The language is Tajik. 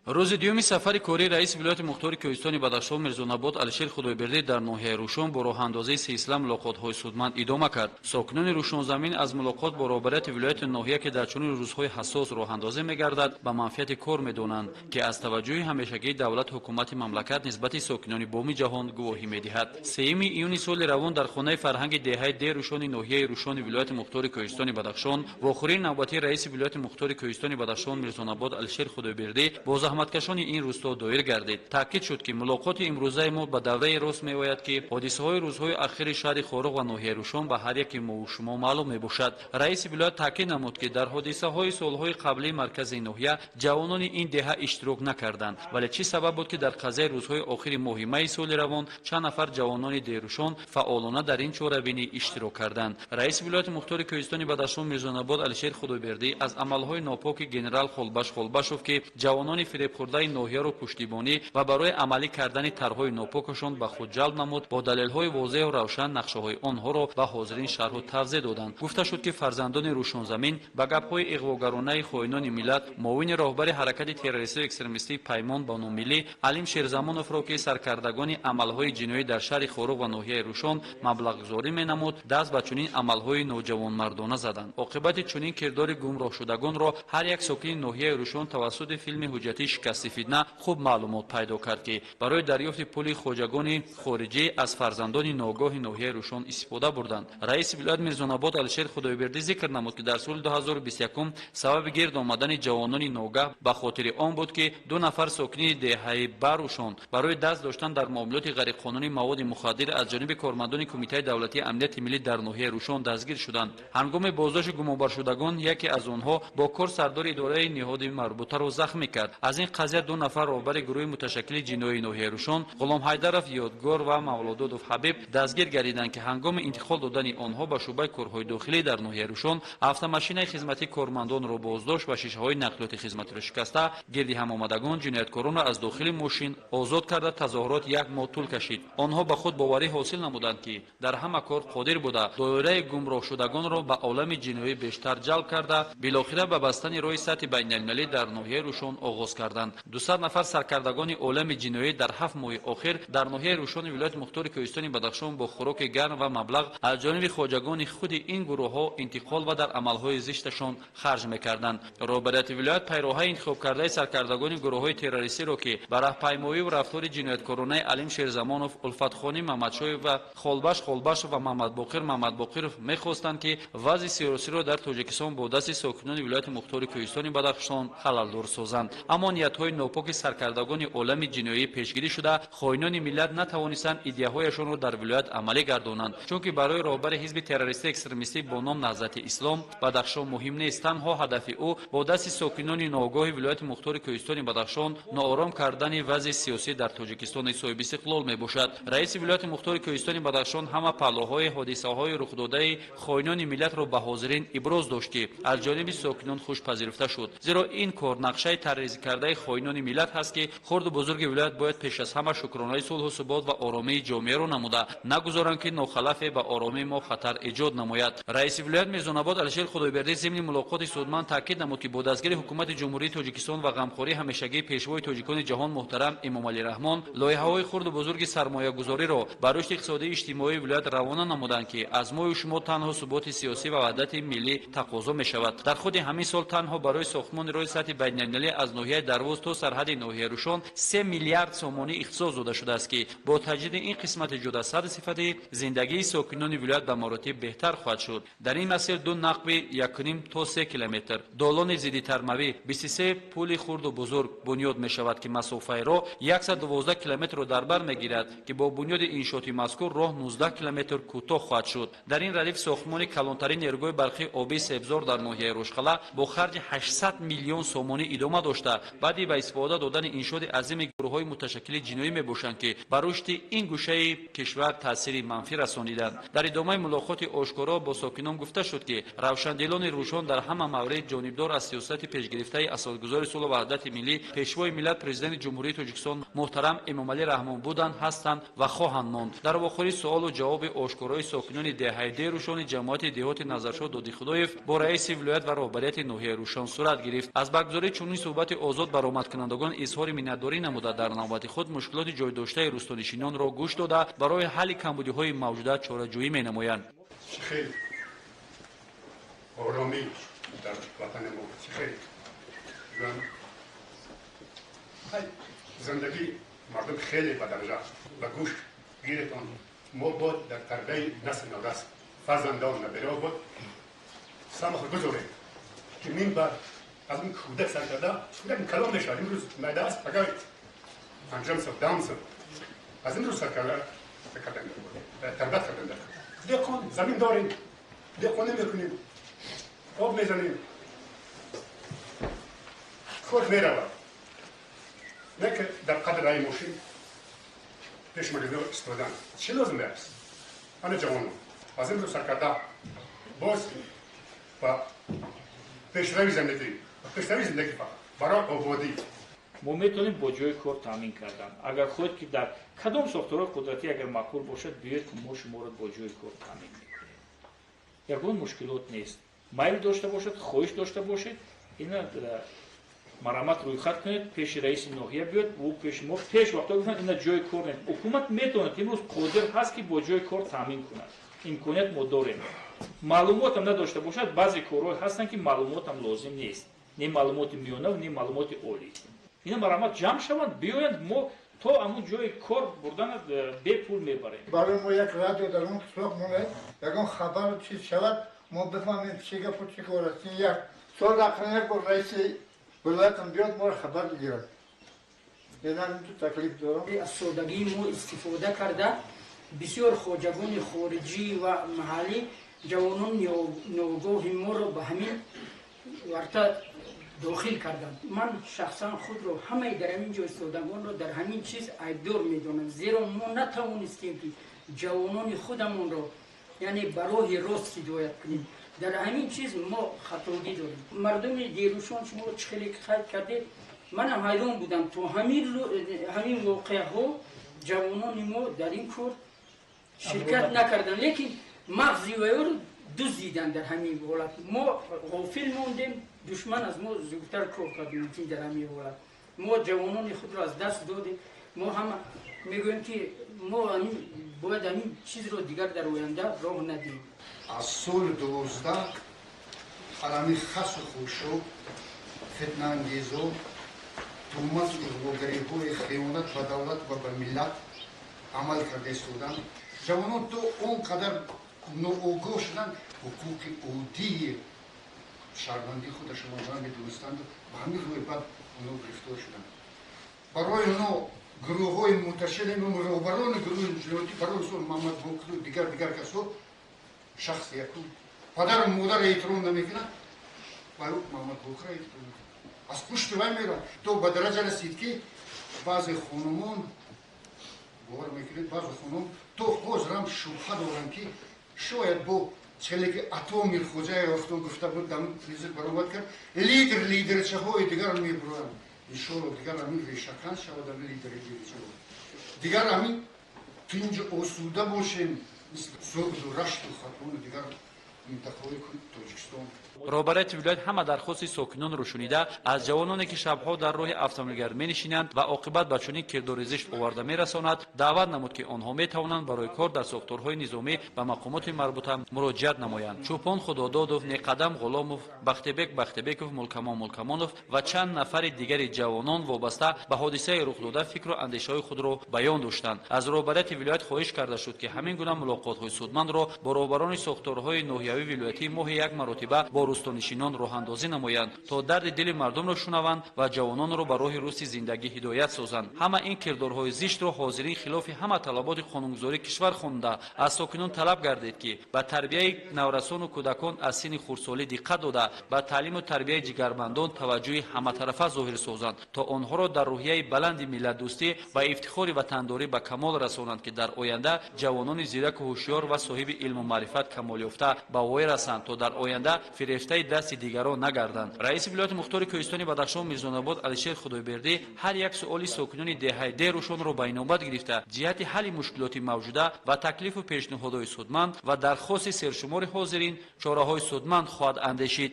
Рӯзи дуюми сафари кории раиси вилояти мухтори Кӯҳистони Бадахшон Мирзонабот Алишер Худойбердӣ дар ноҳияи Рӯшон бо роҳандозии силсила мулоқотҳои судманд идома кард. Сокинони Рӯшонзамин аз мулоқот бо роҳбарияти вилояти ноҳия, ки дар чунин рӯзҳои ҳассос роҳандозӣ мегардад, ба манфиати кор медонанд, ки аз таваҷҷӯҳи ҳамешагии давлату ҳукумати мамлакат нисбати сокинони боми ҷаҳон гувоҳӣ медиҳад. 3 июни соли равон дар хонаи фарҳанги деҳаи Деҳ Рӯшони ноҳияи Рӯшони вилояти мухтори Кӯҳистони Бадахшон вохӯрии навбатии раиси вилояти мухтори Кӯҳистони Бадахшон Мирзонабот Алишер Худойбердӣ бо заҳматкашони ин рӯсто доир гардид. Таъкид шуд, ки мулоқоти имрӯзаи мо ба давраи рост меояд, ки ҳодисаҳои рӯзҳои ахири шаҳри Хоруғ ва ноҳияи Рӯшон ба ҳар яки мову шумо маълум мебошад. Раиси вилоят таъкид намуд, ки дар ҳодисаҳои солҳои қаблии маркази ноҳия ҷавонони ин деҳа иштирок накарданд, вале чӣ сабаб буд, ки дар қазияи рӯзҳои охири моҳи майи соли равон чанд нафар ҷавонони Деҳрӯшон фаъолона дар ин чорабинӣ иштирок карданд. Раиси вилояти мухтори Кӯҳистони Бадахшон Мирзонабот Алишер Худойбердӣ аз амалҳои нопоки генерал Холбаш Холбашов, ки ҷавонони фиребхӯрдаи ноҳияро пуштибонӣ ва барои амалӣ кардани тарҳҳои нопокашон ба худ ҷалб намуд, бо далелҳои возеҳу равшан нақшаҳои онҳоро ба ҳозирин шарҳу тавзеҳ доданд. Гуфта шуд, ки фарзандони Рӯшонзамин ба гапҳои иғвогаронаи хоинони миллат, муовини роҳбари ҳаракати террористию экстремистии Паймон ба ном миллӣ Алим Шерзамоновро, ки саркардагони амалҳои ҷиноӣ дар шаҳри Хоруғ ва ноҳияи Рӯшон маблағгузорӣ менамуд, даст ба чунин амалҳои ноҷавонмардона заданд. Оқибати чунин кирдори гумроҳшудагонро ҳар як сокини ноҳияи Рӯшон тавассути филми ҳуҷҷатии шикасти фитна хуб маълумот пайдо кард, ки барои дарёфти пули хоҷагони хориҷӣ аз фарзандони ногоҳи ноҳияи Рӯшон истифода бурданд. Раиси вилоят Мирзонабот Алишер Худойбердӣ зикр намуд, ки дар соли 2021 сабаби гирд омадани ҷавонони ногаҳ ба хотири он буд, ки ду нафар сокини деҳаи Барӯшон барои даст доштан дар муомилоти ғайриқонунии маводи мухаддир аз ҷониби кормандони Кумитаи давлатии амнияти миллӣ дар ноҳияи Рӯшон дастгир шуданд. Ҳангоми боздошти гумонбаршудагон яке аз онҳо бо кор сардори идораи ниҳоди марбутаро захмӣ кард. Аз ин қазия ду нафар роҳбари гурӯҳи муташаккили ҷиноии ноҳияи Рӯшон Ғуломҳайдаров Ёдгор ва Мавлододов Ҳабиб дастгир гардиданд, ки ҳангоми интиқол додани онҳо ба шӯъбаи корҳои дохилӣ дар ноҳияи Рӯшон автомашинаи хизматии кормандонро боздошт ва шишаҳои нақлиёти хизматиро шикаста, гирди ҳамомадагон ҷинояткоронро аз дохили мошин озод карда, тазоҳурот як моҳ тӯл кашид. Онҳо ба худ боварӣ ҳосил намуданд, ки дар ҳама кор қодир буда, доираи гумроҳшудагонро ба олами ҷиноӣ бештар ҷалб карда, билохира ба бастани роҳи сатҳи байналмилалӣ дар ноҳияи Рӯшон оғоз карданд. 200 нафар саркардагони олами ҷиноӣ дар 7 моҳи охир дар ноҳияи Рӯшони вилояти мухтори Кӯҳистони Бадахшон бо хӯроки гарм ва маблағ аз ҷониби хоҷагони худи ин гурӯҳҳо интиқол ва дар амалҳои зишташон харҷ мекарданд. Роҳбарияти вилоят пайроҳаи интихобкардаи саркардагони гурӯҳҳои террористиро, ки ба раҳпаймоӣ рафтори ҷинояткоронаи Алим Шерзамонов, Улфатхонӣ Мамадшоев ва Холбаш Холбашов ва Мамадбоқир Мамадбоқиров мехостанд, ки вазъи сиёсиро дар Тоҷикистон бо дасти сокинони вилояти мухтори Кӯҳистони Бадахшон халалдор созанд. Аммо ниятҳои нопоки саркардагони олами ҷиноӣ пешгирӣ шуда, хоинони миллат натавонистанд идеяҳояшонро дар вилоят амалӣ гардонанд, чунки барои роҳбари ҳизби террористӣ экстремистӣ бо ном Наҳзати Ислом Бадахшон муҳим нест. Танҳо ҳадафи ӯ бо дасти сокинони ногоҳи вилояти мухтори Кӯҳистони Бадахшон ноором кардани вазъи сиёсӣ дар Тоҷикистони соҳибистиқлол мебошад. Раиси вилояти мухтори Кӯҳистони Бадахшон ҳама паҳлӯҳои ҳодисаҳои рухдодаи хоинони миллатро ба ҳозирин иброз дошт, ки аз ҷониби сокинон хушпазируфта шуд, зеро ин кор нақшаи тарҳрезӣ кардаи хоинони миллат ҳаст, ки хурду бузурги вилоят бояд пеш аз ҳама шукронаи сулҳу субот ва оромии ҷомеаро намуда, нагузоранд, ки нохалафе ба оромии мо хатар эҷод намояд. Раиси вилоят Мирзонабот Алишер Худойбердӣ зимни мулоқоти судманд таъкид намуд, ки бо дастгири ҳукумати Ҷумҳурии Тоҷикистон ва ғамхории ҳамешагии пешвои тоҷикони ҷаҳон муҳтарам Эмомалӣ Раҳмон лоиҳаҳои хурду бузурги сармоягузориро ба рушди иқтисодии иҷтимоии вилоят равона намуданд, ки аз мою шумо танҳо суботи сиёсӣ ва ваҳдати миллӣ тақозо мешавад. Дар худи ҳамин сол танҳо барои сохтмони роҳи сатҳи байналмилалӣ аз ноҳияи Дарвоз то сарҳади ноҳияи Рӯшон 3 миллиард сомонӣ ихтисос дода шудааст, ки бо таҷдиди ин қисмати ҷуда сатҳи сифати зиндагии сокинони вилоят ба маротиб беҳтар хоҳад шуд. Дар ин масир ду нақби 1,5 то 3 километр, долони зиддитармавӣ, 23 пули хурду бузург бунёд мешавад, ки масофаи роҳ 112 километрро дар бар мегирад, ки бо бунёди иншооти мазкур роҳ 19 километр кӯтоҳ хоҳад шуд. Дар ин радиф сохтмони калонтарин нерӯгоҳи барқии обии Себзор дар ноҳияи Рӯшқалъа бо харҷи 800 миллион сомонӣ идома дошта, баъди ба истифода додани иншооти азими гурӯҳҳои муташаккили ҷиноӣ мебошанд, ки ба рушди ин гӯшаи кишвар таъсири манфӣ расониданд. Дар идомаи мулоқоти ошкоро бо сокинон гуфта шуд, ки равшандилони Рӯшон дар ҳама маврид ҷонибдор аз сиёсати пешгирифтаи асосгузори сулҳу ваҳдати миллӣ, пешвои миллат, президенти Ҷумҳурии Тоҷикистон муҳтарам Эмомалӣ Раҳмон буданд, ҳастанд ва хоҳанд монд. Дар вохӯрии суолу ҷавоби ошкорои сокинони деҳаи Деҳ Рӯшони ҷамоати деҳоти Назаршоҳ Додихудоев бо раиси вилоят ва роҳбарияти ноҳияи Рӯшон сурат гирифт. Аз баргузории чунин суҳбати озод баромадкунандагон изҳори миннатдорӣ намуда, дар навбати худ мушкилоти ҷойдоштаи рӯстонишинонро гӯш дода, барои ҳалли камбудиҳои мавҷуда чораҷӯӣ менамоянд. Хеле оромӣ дар ватани мо, хеле зиндагии мардум хеле ба дараҷа ба гӯш гиретон. Мо бояд дар тарбияи насли наврас, фарзандон, набераҳо бояд саҳми худ гузорем, ки минбаъд аз он кӯдак сар карда, кӯдак калон мешавад, имрӯз майда аст, пагоҳ панҷум сол, даҳум сол, аз имрӯз сар карда тарбият кардан. Дар деҳқон замин дорем, деҳқонӣ мекунем, об мезанем, кор меравад. Не ки дар қадр раи мошин пеш магазино истодан чӣ лозим аст? Ана ҷавонон аз имрӯз сар карда боз ба пешрави зиндагӣ, ба пешрави зиндагӣ, барои ободӣ. Мо метавонем бо ҷои кор таъмин кардан. Агар хоҳед, ки дар кадом сохторҳои қудратӣ агар маъқул бошад, биёед, ки мо шуморо бо ҷои кор таъмин мекунем. Ягон мушкилот нест. Майл дошта бошад, хоҳиш дошта бошед, ина марамат рӯйхат кунед, пеши раиси ноҳия биёд, ӯ пеши мо пеш вақто гуфтанд, ина ҷои кор нест. Ҳукумат метавонад, имрӯз қодир ҳаст, ки бо ҷои кор таъмин кунад. Имконият мо дорем. Маълумотам надошта бошад, баъзе корҳое ҳастанд, ки маълумотам лозим нест. Не маълумоти миёнав, не маълумоти олӣ. Ина марамат ҷамъ шаванд, биёянд, мо то ҳамун ҷои кор бурдана бепул мебарем. Барои мо як радио дар он қишлоқ монад, ягон хабару чиз шавад, мо бифаҳмем чӣ гапу чӣ кор аст. Ин як сол ақаллан як бор раиси вилоятам биёд, моро хабар бигирад. Ина ту таклиф дорам. Аз содагии мо истифода карда, бисёр хоҷагони хориҷӣ ва маҳаллӣ ҷавонон ногоҳи моро ба ҳамин варта дохил карданд. Ман шахсан худро, ҳамаи дар ҳамин ҷо истодагонро дар ҳамин чиз айбдор медонам, зеро мо натавонистем, ки ҷавонони худамонро, яъне ба роҳи рост ҳидоят кунем. Дар ҳамин чиз мо хатогӣ дорем. Мардуми Дерушон, шумо чӣ хеле қайд кардед, манам ҳайрон будам, то ҳамин воқеаҳо ҷавонони мо дар ин кор ширкат накарданд, лекин мағзи вайёро дуздиданд. Дар ҳамин ҳолат мо ғофил мондем, душман аз мо зудтар кор кард. Мумкин дар ҳамин ҳолат мо ҷавонони худро аз даст додем. Мо ҳама мегӯем, ки мо бояд ҳамин чизро дигар дар оянда роҳ надиҳем. Аз соли 12 ҳалами хасу хушу фитнаангезо, туҳмату иғвогариҳои хиёнат ба давлат ва ба миллат амал карда истоданд. Ҷавонон то он қадар ноогоҳ шуданд, ҳуқуқи оддии шаҳрвандии худашонро намедонистанд, ба ҳамин рӯи бад онҳо гирифтор шуданд. Барои онҳо гурӯҳҳои муташаккил, роҳбарони гурӯҳи ҷиноятӣ, барои мисол Муҳаммад Бокиру дигар касо, шахси якум падару модарро эҳтиром намекунад, ва Муҳаммад Бокирро эҳтиром мекунад, аз пушти вай меравад, то ба дараҷа расид, ки баъзе хонумон, бовар мекунед, баъзе хонум то ҳозирам шубҳа доранд, ки шояд бо челе ки Ато Мирхоҷаев вақто гуфта буд, дар телевизор баромад кард, лидер лидерчаҳои дигар мебуранд. Иншоалло, дигар ҳамин решакан шавад, ҳамин лидери лидерчаҳо, дигар ҳамин тинҷу осуда бошем, мисли Суғду, Рашту, Хатлону дигар минтақаҳои Тоҷикистон. Роҳбарияти вилоят ҳама дархости сокинонро шунида, аз ҷавононе, ки шабҳо дар роҳи автомобилгард менишинанд ва оқибат ба чунин кирдори зишт оварда мерасонад, даъват намуд, ки онҳо метавонанд барои кор дар сохторҳои низомӣ ба мақомоти марбута муроҷиат намоянд. Чӯпон Худододов, Неқадам Ғуломов, Бахтибек Бахтибеков, Мулкамон Мулкамонов ва чанд нафари дигари ҷавонон вобаста ба ҳодисаи рухдода фикру андешаҳои худро баён доштанд. Аз роҳбарияти вилоят хоҳиш карда шуд, ки ҳамин гуна мулоқотҳои судмандро бо роҳбарони сохторҳои ноҳиявии вилоятӣ моҳи як маротиба бо рӯстонишинон роҳандозӣ намоянд, то дарди дили мардумро шунаванд ва ҷавононро ба роҳи рости зиндагӣ ҳидоят созанд. Ҳама ин кирдорҳои зиштро ҳозирин хилофи ҳама талаботи қонунгузории кишвар хонда, аз сокинон талаб гардид, ки ба тарбияи наврасону кӯдакон аз синни хурдсолӣ диққат дода, ба таълиму тарбияи ҷигарбандон таваҷҷӯҳи ҳаматарафа зоҳир созанд, то онҳоро дар рӯҳияи баланди миллатдӯстӣ ва ифтихори ватандорӣ ба камол расонанд, ки дар оянда ҷавонони зираку ҳушёр ва соҳиби илму маърифат камолёфта ба воя расанд, то дар оянда фирефтаи дасти дигарон нагарданд. Раиси вилояти мухтори кӯҳистони Бадахшон Мирзонобод Алишер Худойбердӣ ҳар як суоли сокинони деҳаи Дерушонро ба инобат гирифта, ҷиҳати ҳалли мушкилоти мавҷуда ва таклифу пешниҳодҳои судманд ва дархости сершумори ҳозирин чораҳои судманд хоҳад андешид.